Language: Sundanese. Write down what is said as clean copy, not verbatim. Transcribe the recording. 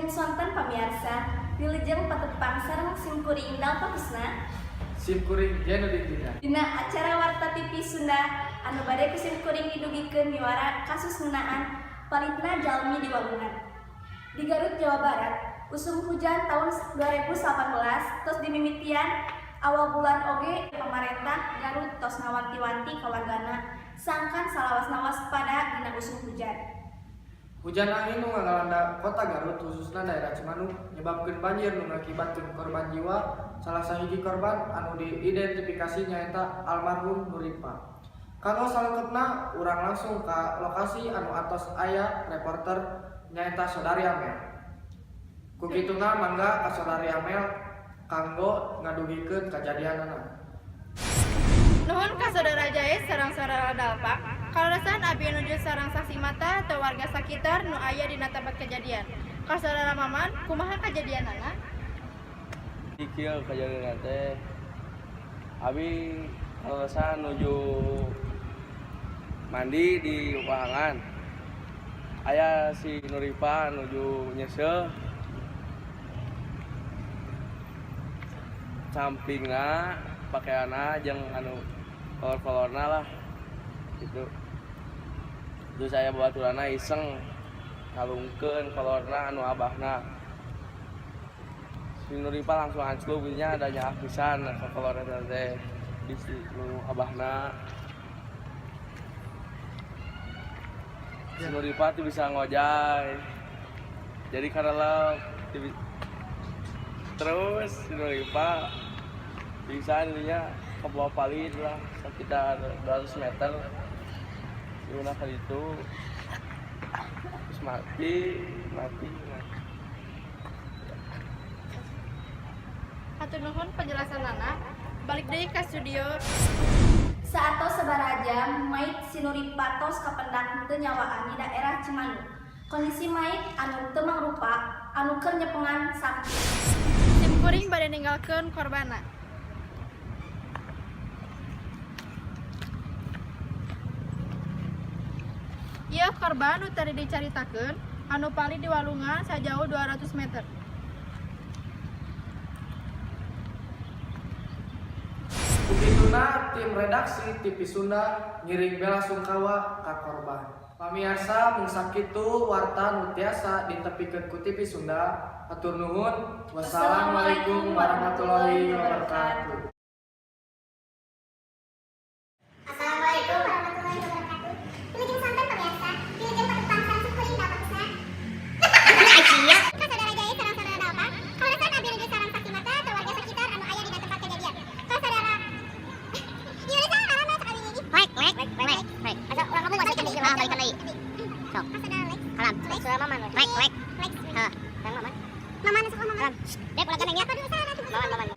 Wilujeng sonten, pamiarsa. Wilujeng patepang sareng simkuring, Dalpa Husna. Simkuring, Jenudin Dina. Dina acara Warta TV Sunda anu bade ku simkuring didugikeun miwara kasus ngeunaan palitna jalmi di walungan. Di Garut, Jawa Barat, usum hujan tahun 2018 tos dimimitian awal bulan oge, pamarentah Garut tos ngawanti-wanti ka wargana sangkan salawasna waspada dina usum hujan. Hujan angin nu ngalanda kota Garut, khususna daerah Cimanuk, nyebabkeun banjir nu ngakibatkeun korban jiwa. Salah sahiji korban anu diidentifikasi nyaeta almarhum Nuripa. Kanggo salengkepna, urang langsung ka lokasi anu atos aya reporter, nyaeta Saudari Amel. Ku kituna, mangga ka Saudari Amel kanggo ngadugikeun kajadianana. Nuhun ka Saudara Jais sareng Saudara Dalpa. Kaleresan abi nuju sareng saksi mata atau warga sakitar nu aya dina tempat kejadian. Ka Saudara Maman, kumaha kejadianana? Kieu kejadian teh, abi kaleresan nuju mandi di wahangan, aya si Nuripa nuju nyeuseuh sampingna, pakaianna jeung anu kolor-kolorna lah gitu. Terus saya babaturanna iseng kalungkeun kolorna anu abahna. Si Nuripa langsung anclub nya, ada nyaah pisan ka kolor eta teh di si nu abahna. Si Nuripa tuh bisa ngojay, jadi karena terus si Nuripa bisa intinya ke bawah palit lah sekitar 200 meter. Si kali itu terus mati, mati, mati. Hatur nuhun penjelasanana. Balik deui ka studio. Saatos sabaraha jam mait si Nuripa tos kapendak teu nyawaan di daerah Cimanuk. Kondisi mait anu teu mangrupa anu keur nyepengan samping. Sim kuring bade ninggalkeun korbanna. Ieu korban nu tadi dicaritakeun, anu palid di walungan sajauh 200 meter. Ku kituna, tim redaksi TV Sunda ngiring bela sungkawa ka korban. Pamiarsa, mung sakitu warta nu tiasa ditepikeun ku TV Sunda. Hatur nuhun. Wassalamualaikum warahmatullahi wabarakatuh. Assalamualaikum warahmatullahi wabarakatuh. Wilujeng sonten, pemirsa. Wilujeng patepang sareng simkuring, Dalpa Husna. Ka Saudara Jais sareng Saudara Dalpa. Kaleresan abi nuju sareng saksi mata atau warga sekitar anu aya dina tempat kejadian. Ka Saudara. Ieu teh ngaranna, cek abi gigi. Lek, lek, lek, lek, lek. Asa urang ngomong balikan deui, ah, balikan deui. Sok. Ka Saudara Lex. Kalam, Lex. Saudara Maman. Lek, lek. Lex. Hah, sareng Maman. Maman, sok Maman. Kalam. Dek, ulah gandeng ya. Aduh, salah tuh. Maman, Maman.